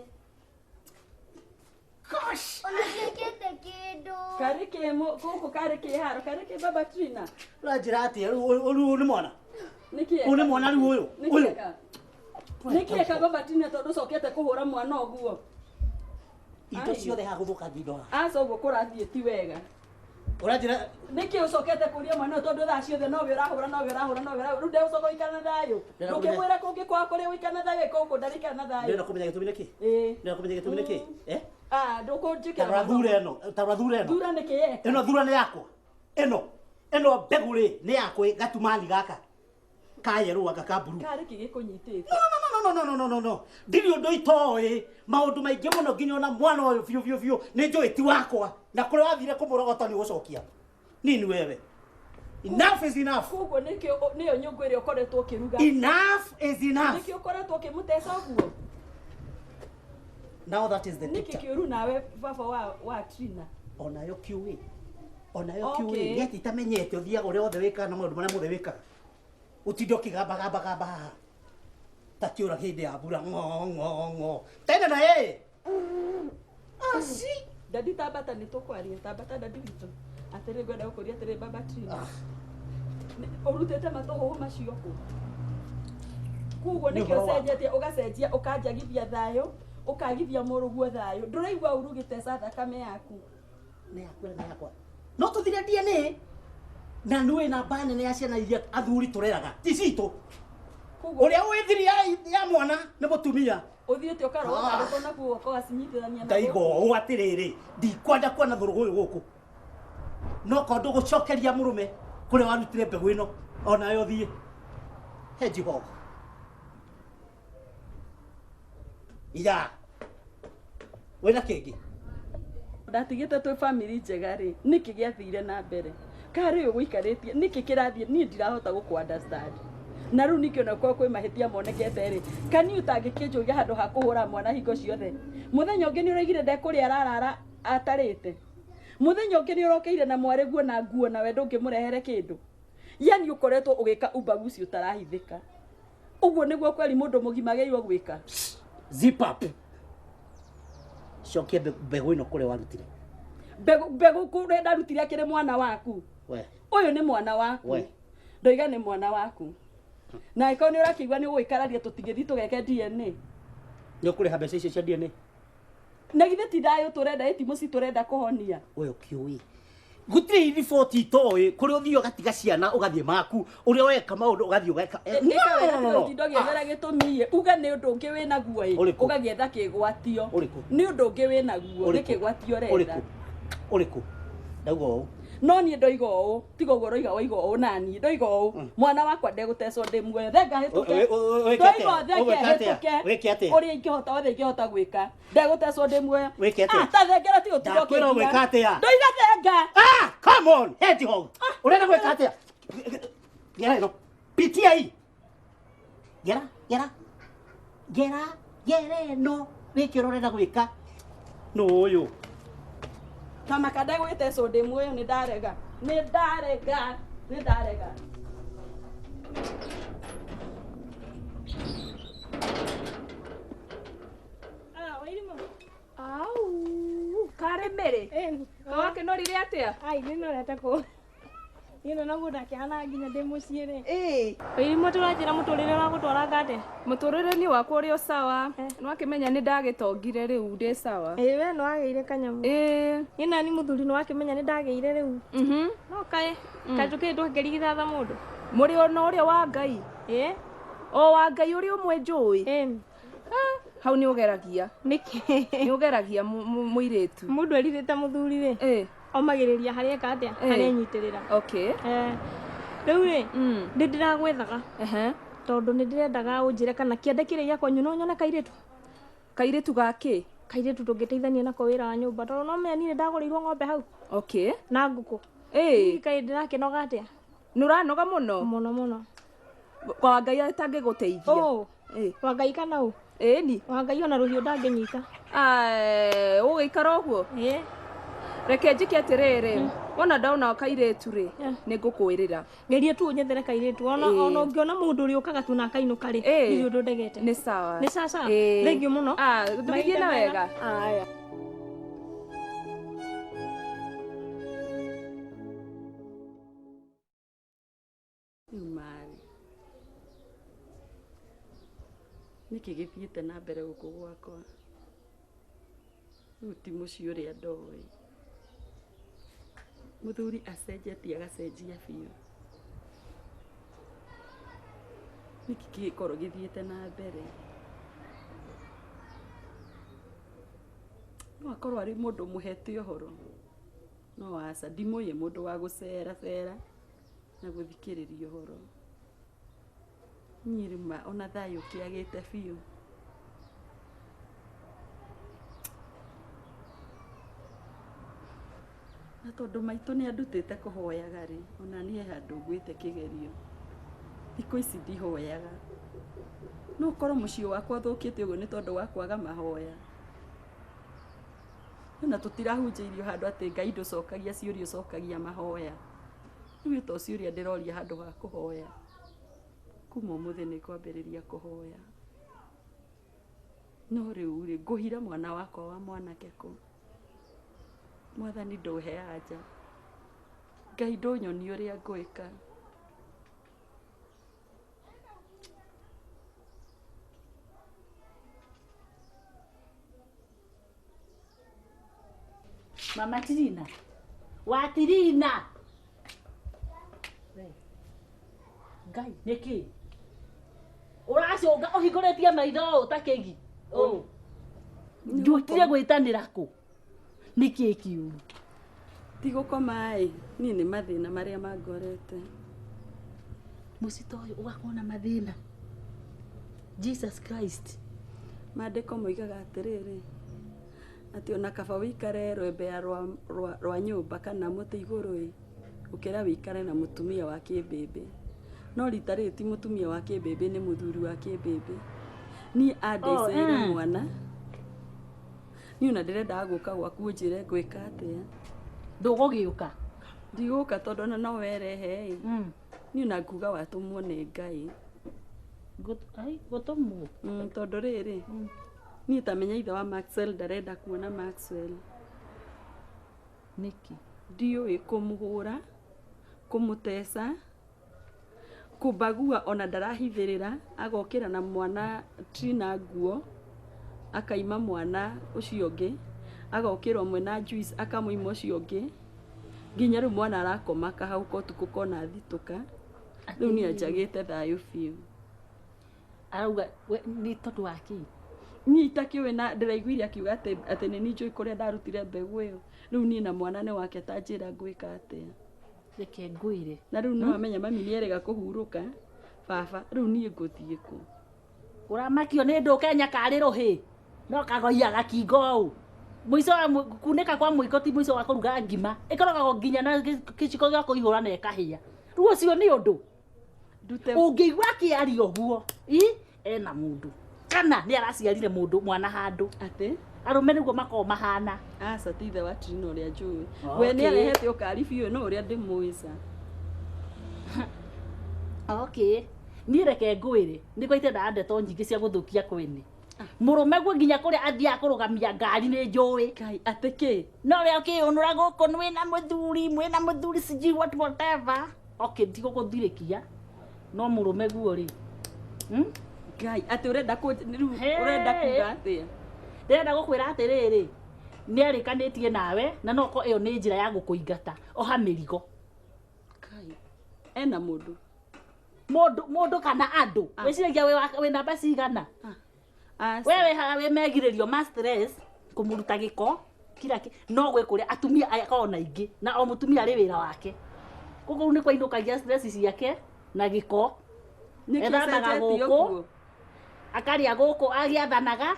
Gosh! Ona ndiĩkĩte kĩndũ. Karĩ kĩ gũkũ karĩ kĩ haro karĩ kĩ baba Trina? Ũranjĩra atĩa rĩu ũyũ ũyũ nĩ mwana? Nĩkĩ Ũyũ nĩ mwana rĩu ũyũ? Ũyũ. Nĩkĩ eka baba Trina tondũ ũcokete kũhũra mwana ũguo? Indo Ai. ciothe haha gũthũkangia indo haha. Aca ũguo kũrathiĩ ti wega. Ũranjĩra Nĩkĩ ũcokete kũria mwana ũyũ tondũ thaa ciothe nowe ũrahũra nowe ũrahũra nowe ũrahũra rĩu ndegũcoka gũikara na thayũ. Ndĩrenda Ndũkĩmwĩra kũngĩ kwa kũrĩa gũikara na thayũ ĩka gũkũ ndarĩikara na thayũ. ndĩrenda kũmenya gĩtũmi nĩkĩ? Ĩĩ. Ndĩrenda kũmenya gĩtũmi nĩkĩ? Eh? Ah, ndũkũnjĩkĩra. Ta rora thure ĩno, ta rora thure ĩno. Thura nĩkĩ yeka? Ĩno thura nĩ yakwa. Ĩno ĩno mbegũ rĩ nĩ yakwa ĩ, gatumani gaka. Ka yerũ anga ka mburu. Karĩ kĩ gĩkũnyitĩte? No no no no no no no. Ndirĩ ũndũ itoĩ. Maũndũ maingĩ mũno nginya ona mwana ũyũ biũ biũ biũ nĩ njũĩ ti wakwa. Na kũrĩa wathire kũmũrogota nĩ ũgũcokia. Nini wewe? Enough is enough. Koguo nĩkĩo nĩyo nyũngũ ĩrĩa ũkoretwo ũkĩruga. Enough is enough. Nĩkĩo ũkoretwo ũkĩmũteca ũguo? Now that is the Nĩkĩ picture. kĩũru nawe baba wa wa Trina? Onayo kiũĩ. Onayo Okay. kiũĩ. Nĩ atĩ itamenyete ũthiaga ũrĩa wothe wĩkaga na maũndũ marĩa mothe wĩkaga. Ũtinde ũkĩgambagamba gamba haha. Ta kĩũra hĩndĩ ya mbura ng'o ng'o ng'o. Tene na yeye. Aci. Dadi tambata nĩ tũkwaria tambata dadi witũ. Atĩrĩ ngwenda gũkũria atĩrĩ baba Trina. Ũrutĩte matũhũhũ macio kũ? Koguo Nĩ nĩkĩo ũhoro wa- ũcenjetie ũgacenjia ũkanjagithia thayũ Ũkagithia mũrũguo thayũ. Ndũraigua ũru ũgĩteca thakame yaku. Nĩ yaku na nĩ yakwa. No tũthire DNA. Na nĩ namba nene ya ciana iria athuri tũreraga. Ti citũ. Koguo Ũrĩa wĩ thiri ya mwana nĩ mũtumia. Ũthiĩte ũkarogota ngũkũ na guoko ũgacinyitithania na Ndaiga ũũ atĩrĩrĩ, ndikwenda kuona thũrũgũ ũyũ gũkũ. No korwo ndũgũcokeria mũrũme kũrĩa warutire mbegũ ĩno, onawe ũthiĩ. Hedgehog. Ira. Wĩna kĩngĩ? Ndatigĩte twĩ family njega rĩ, nĩkĩ gĩathire na mbere? Karĩ ũgũikarĩtie, nĩkĩ kĩrathiĩ? Niĩ ndirahota gũkũ understand. Na rĩu ningĩ ona korwo kwĩ mahĩtia monekete rĩ, kani ũtangĩkĩnjũria handũ ha kũhũra mwana hingo ciothe. Mũthenya ũngĩ nĩ ũraigire ndekũrĩa ararara atarĩte. Mũthenya ũngĩ nĩ ũrokeire na mwarĩ guo na nguo nawe ndũngĩmũrehere kĩndũ. Yani ũkoretwo ũgĩka ubaguzi ũtarahithĩka. Ũguo nĩguo kweri mũndũ mũgima agĩrĩirwo gwĩka. Zip up. Cokia mbegũ ĩno kũrĩa warutire. Mbegũ mbegũ kũrĩa ndarutire akĩrĩ mwana waku. We. Ũyũ nĩ mwana waku. We. Ndoiga nĩ mwana waku. Na angĩkorwo nĩ ũrakĩigua nĩ ũgũikararia tũtingĩthiĩ tũgeke DNA. Nĩ ũkũrĩha mbeca icio cia DNA. Na githĩ ti thayũ tũrenda ĩ ti mũciĩ tũrenda kũhonia. We ũkĩũĩ. Gũtirĩ riboti itoĩ kũrĩa ũthiĩ ũgatiga ciana ũgathiĩ maku ũrĩa weka maũndũ ũgathiĩ ũgeka. No, Ĩka wega no, no, no. tiga ũtinda ũgĩethera gĩtũmi ĩ. Uga nĩ ũndũ ũngĩ wĩ naguo ĩ. Ũrĩkũ? Ũgagĩetha kĩgwatio. Ũrĩkũ? Nĩ ũndũ ũngĩ wĩ naguo nĩ Ũrĩkũ? kĩgwatio ũretha. Ũrĩkũ? Ũrĩkũ? Ndauga ũũ. No niĩ ndoiga ũũ tiga ũguo ũroiga waiga ũũ naniĩ ndoiga ũũ mwana wakwa ndegũtecwo ndĩ muoyo thenga hĩtũke Wĩke atĩa? ndoiga thenge Ũgwĩka atĩa? hĩtũke Wĩke atĩa? ũrĩa ingĩhota othe ingĩhota gwĩka ndegũtecwo ndĩ muoyo. Wĩke atĩa? Ah, ta thengera tiga ũtinda Ndakwĩra ũkĩngiya. ũgwĩka atĩa? Ndoiga thenga. Ah, come on, hedgehog. Ũrenda gwĩka atĩa? Gera ĩno. Pitia hii. Gera, gera. Gera, gera ĩno. Wĩke ũrĩa ũrenda gwĩka. Nũ ũyũ? Kamaka ndegwĩtecwo ndĩ muoyo nĩ ndarega nĩ ndarega nĩ ndarega. Au, karĩ mĩrĩ kawakĩnorire atĩa? Ai, nĩnorete kũ niĩ naguo ndakĩhana nginya ndĩ mũciĩ rĩ. Ĩĩ. Wairimũ tũranjĩra mũtũrĩre ũragũtwara atĩa? Mũtũrĩre-inĩ wakwa ũrĩ o sawa. Nĩwakĩmenya nĩ ndagĩtongire rĩu ndĩ sawa. Ĩĩ we nĩwagĩire kanyamũ. Ĩĩ. Niĩ nani mũthuri nĩwakĩmenya nĩndagĩire rĩu. No kaĩ kaĩ tũkĩrĩ twakĩrigithatha mũndũ. Mũrĩ ona ũrĩa wa Ngai. Ĩĩ. O wa Ngai ũrĩa ũmwe njũĩ. Ĩĩ. Hau nĩ ũgeragia. Nĩkĩ? Nĩ ũgeragia mũirĩtu. Mũndũ erirĩte mũthuri rĩ. Ĩĩ. Omagĩrĩria harĩa eka atĩa? Ĩĩ. Harĩa enyitĩrĩra. Okay. Rĩu rĩ, nĩ ndĩragwethaga. Tondũ nĩ ndĩrendaga ũnjĩre kana kĩande kĩrĩa gĩa kwanyu no nyone kairĩtu. Kairĩtu gakĩ? Kairĩtu tũngĩteithania nako wĩra wa nyũmba tondũ no menya niĩ nĩ ndagũrĩirwo ng'ombe hau. Okay. Na ngũkũ. Ĩĩ. Kaĩ ndĩrakĩnoga atĩa? Nĩ ũranoga mũno? Mũno mũno. Kwa Ngai atangĩgũteithia. Ũ. Wa Ngai kana ũ? Ĩni. Wa Ngai ona rũhiũ ndangĩnyita. Ũgũikara ũguo? Ĩĩ. Reke njĩke atĩrĩrĩ, wona ndona kairĩtu rĩ, nĩ ngũkwĩrĩra. Geria tu ũnyethere kairĩtu ona Ĩĩ. ona ũngĩona mũndũ ũrĩa ũkaga tu na akainũka rĩ, Ĩĩ. ndirĩ ũndũ ndegete. Nĩ sawa. Nĩ sawa sawa. Ĩĩ. Thengiũ mũno. Ah, tũgĩthiĩ na Mahinda mega. wega. Aya. Rĩu marĩ nĩkĩ gĩthiĩte na mbere gũkũ gwakwa? Rĩu ti mũciĩ ũrĩa ndoĩ. Mũthuri acenjetie agacenjia biũ. Nĩkĩ kĩgĩkorwo gĩthiĩte na mbere? No akorwo arĩ mũndũ mũhete ũhoro. No aca ndimũĩ mũndũ wa gũceracera na gũthikĩrĩria ũhoro. Niĩ rĩu ma ona thayũ ũkĩagĩte biũ. Na tondũ maitũ nĩ andutĩte kũhoyaga rĩ, ona niĩ he handũ ngwĩte kĩgerio. Thikũ ici ndihoyaga. No ũkorwo mũciĩ wakwa ũthũkĩte ũguo nĩ tondũ wa kwaga mahoya. Ona tũtirahunjĩirio handũ atĩ Ngai ndũcokagia ciũria ũcokagia mahoya. Rĩu to ciũria ndĩroria handũ ha kũhoya. Kuma ũmũthĩ nĩ ngwambĩrĩria kũhoya. No rĩu rĩ, ngũhira mwana wakwa wa mwanake kũ? Mwathani ndũhe anja. Ngai ndũnyonie ũrĩa ngwĩka. Mama Tirina wa Tirina. We, Ngai nĩkĩ ũracũnga ũhingũrĩtie maitho ũũ ta kĩgi ũũ njũkire gwĩtanĩra kũ nĩkĩ kĩũru? Ti gũkoma ĩ, niĩ nĩ mathĩna marĩa mangorete. Mũciĩ ta ũyũ ũgakorwo na mathĩna. Jesus Christ. Maandĩko moigaga atĩrĩrĩ, atĩ ona kaba wĩikare rwembea rwa, rwa, rwa nyũmba kana mũtĩ igũrũ ĩ, gũkĩra wĩikare na mũtumia wa kĩmbĩmbĩ. No rita rĩrĩ ti mũtumia wa kĩmbĩmbĩ nĩ mũthuri wa kĩmbĩmbĩ. Niĩ andeceire mwana. Niĩ ona ndĩrendaga gũka gwaku ũnjĩre ngwĩka atĩa. Ndũgũgĩũka? Ndigũka tondũ ona no werehe ĩ. Niĩ ona nguga watũmwo nĩ Ngai. Gũtũmwo? Tondũ rĩrĩ, niĩ ta menya ithe wa Maxwell ndarenda kuona Maxwell. Nĩkĩ? Ndiũĩ kũmũhũra, kũmũteca, kũmbagua ona ndarahithĩrĩra, agokĩra na mwana Trina nguo, akaima mwana ũcio ũngĩ, agokĩra ũmwe na juice akamũima ũcio ũngĩ, nginya rĩu mwana arakoma akahauka ũtukũ kona thitũka, rĩu niĩ anjagĩte thayũ biũ. Arauga we nĩ tondũ wa kĩ? Niĩ itakĩũĩ na ndĩraiguire akiuga atĩ atĩ nĩ niĩ njũĩ kũrĩa ndarutire mbegũ ĩyo. Rĩu niĩ na mwana nĩ wake ta njĩra ngwĩka atĩa. Reke ngwĩre. Na rĩu nĩ wamenya mami nĩ erĩga kũhurũka baba, rĩu niĩ ngũthiĩ kũ? Ũramakio nĩ ndũke nyakarĩ rũhĩ no kagoia gakingo ũũ. Mũico wa kunĩka kwa mũiko ti mũico wa kũruga ngima. Ĩkoragwo nginya na gĩciko gĩa kũihũra na ĩkahĩa. Rĩu ũcio nĩ ũndũ. Ndute Ũngĩigua akĩaria ũguo, i ena mũndũ kana nĩ araciarire mũndũ mwana handũ. Atĩ? Arũme nĩguo makoragwo mahana. Aca ti ithe wa Trina ũrĩa njũĩ. We nĩ arehete ũkari biũ no ũrĩa ndĩmũĩ ca. Okay. Niĩ reke ngwĩre, nĩguo itendaga ndeto nyingĩ cia gũthũkia kwene. Mũrũme guo nginya kũrĩa athiaga kũrũgamia ngari nĩ njũĩ. Ngai, atĩ kĩ? No ũrĩa ũkĩyũnũra gũkũ mwĩna mũthuri, mwĩna mũthuri sijui what whatever. Okay, ndigũgũthirĩkia. No mũrũme guo rĩ. Ngai, atĩ ũrenda kũ rĩu ũrenda kuga atĩa? Ndĩrenda gũkwĩra atĩrĩrĩ, nĩ arĩkanĩtie nawe na no ko ĩyo nĩ njĩra ya gũkũingata. Oha mĩrigo. Ngai, ena mũndũ. Mũndũ, mũndũ kana andũ. Wĩciragia wĩ namba cigana? Aca. We wĩ haha wĩ megirĩrio ma stress kũmũruta gĩko kila kĩ no gwĩ kũrĩa atumia aya akoragwo na aingĩ na o mũtumia arĩ wĩra wake. Koguo kũu nĩ kwainũkagia stress ciake na gĩko. Nĩkĩ Ethambaga ũcenjetie gũkũ, ũguo? akarĩa gũkũ agĩathanaga,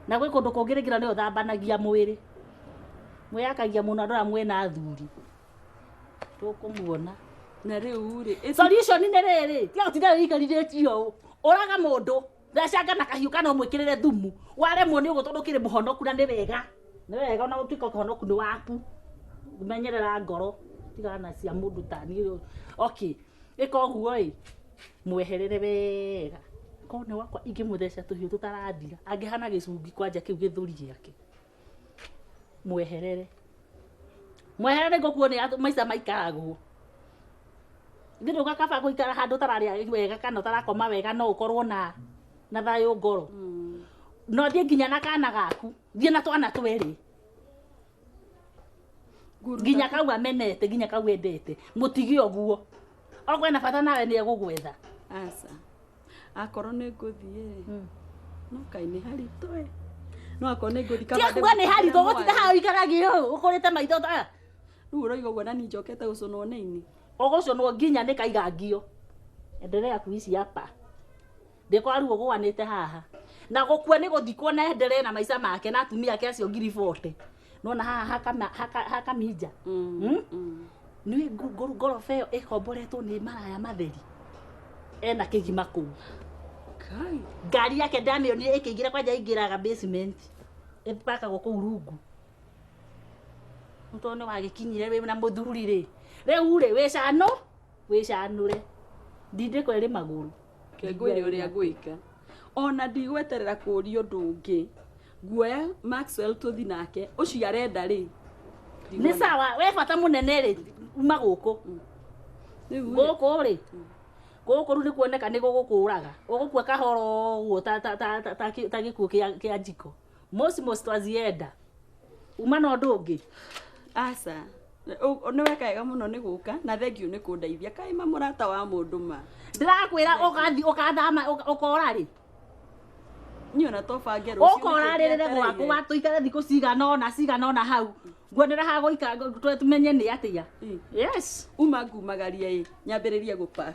na gwĩ kũndũ kũngĩ rĩngĩ na nĩwe ũthambanagia mwĩrĩ. Mwĩyakagia mũno andũ arĩa mwĩna athuri. Tũkũmuona. Na rĩu rĩ, Solution nĩ rĩrĩ, tiga gũtinda wĩikarithĩtie ũũ. Ũraga mũndũ, thecanga na kahiũ kana ũmwĩkĩrĩre thumu. Waremwo nĩ ũguo tondũ ũkĩrĩ mũhonoku na nĩ wega. Nĩ wega ona gũtuĩka ũhonoku nĩ waku. Menyerera ngoro, tigana na cia mũndũ ta niĩ. Okay, ĩka ũguo ĩ, mweherere wega. Korwo nĩ wakwa ingĩmũtheca tũhiũ tũtarathira, angĩhana gĩcungi kwanja kĩu gĩthũri gĩake. Mweherere. Mweherere nĩguo nĩ maica maikaragwo. Ithuĩ ndũka kaba gũikara handũ ũtararĩa wega kana ũtarakoma wega no ũkorwo na na thayũ ngoro. No thiĩ nginya na kana gaku, thiĩ na twana twerĩ. Nginya kau amenete, nginya kau endete, mũtige ũguo. Okorwo ena bata nawe nĩ egũgwetha. Aca. Akorwo nĩ ngũthiĩ rĩ, no kaĩ nĩ haritũ ĩ. No akorwo nĩ ngũthiĩ Tiga kuga nĩ haritũ, ũgũtinda haha ũikaragia ũũ, ũkũrĩte maitho ta. Rĩu ũroiga ũguo na niĩ njokete gũcũnwo nĩ ini. Ũgũcũnwo nginya nĩ kaigangio. Endelea kuishi hapa. Ndĩkora rĩu ũgũanĩte haha. Na gũkua nĩ gũthikwo na endelee na maica make na atumia ake acio ngiri bote. Nona haha hakamija. Nĩ ngoroba ĩyo ĩkomboretwo nĩ maraya matheri. Ena kĩgima kũu. Kai. Ngari yake ndamĩonire ĩkĩingĩra kwanja ĩingĩraga basement. Ĩpakagwo kũu rungu. Tondũ nĩ wagĩkinyire wĩ na mũthuri rĩ. Rĩu rĩ, wĩcano, wĩcanũre. Ndindĩko ĩrĩ magũrũ. Reke ngwĩre ũrĩa ngwĩka. Ona ndigweterera kũũria ũndũ ũngĩ. Nguoya Maxwell tũthi nake, ũcio arenda rĩ. Nĩ sawa, we bata mũnene rĩ, uma gũkũ. Gũkũ rĩ, gũkũ rĩu nĩ kuoneka nĩ gũgũkũraga. Ũgũkua kahora ũguo ta gĩkuũ kĩa njiko. Mosi mosi twazienda. Uma na ũndũ ũngĩ. Aca. Nĩ weka wega mũno nĩ gũka na thengiũ nĩ kũndeithia. Kaĩ ma mũrata wa mũndũ ma. Ndĩrakwĩra ũgathiĩ ũkathama ũkora rĩ. Niĩ ona to bange rũciũ. Ũkora rĩrĩre gwakwa tũikare thikũ cigana ũna cigana ũna hau. Nguonera ha gũikara tumenye nĩ atĩa. Yes. Uma ngumagaria ĩ nyambĩrĩrie gũpak.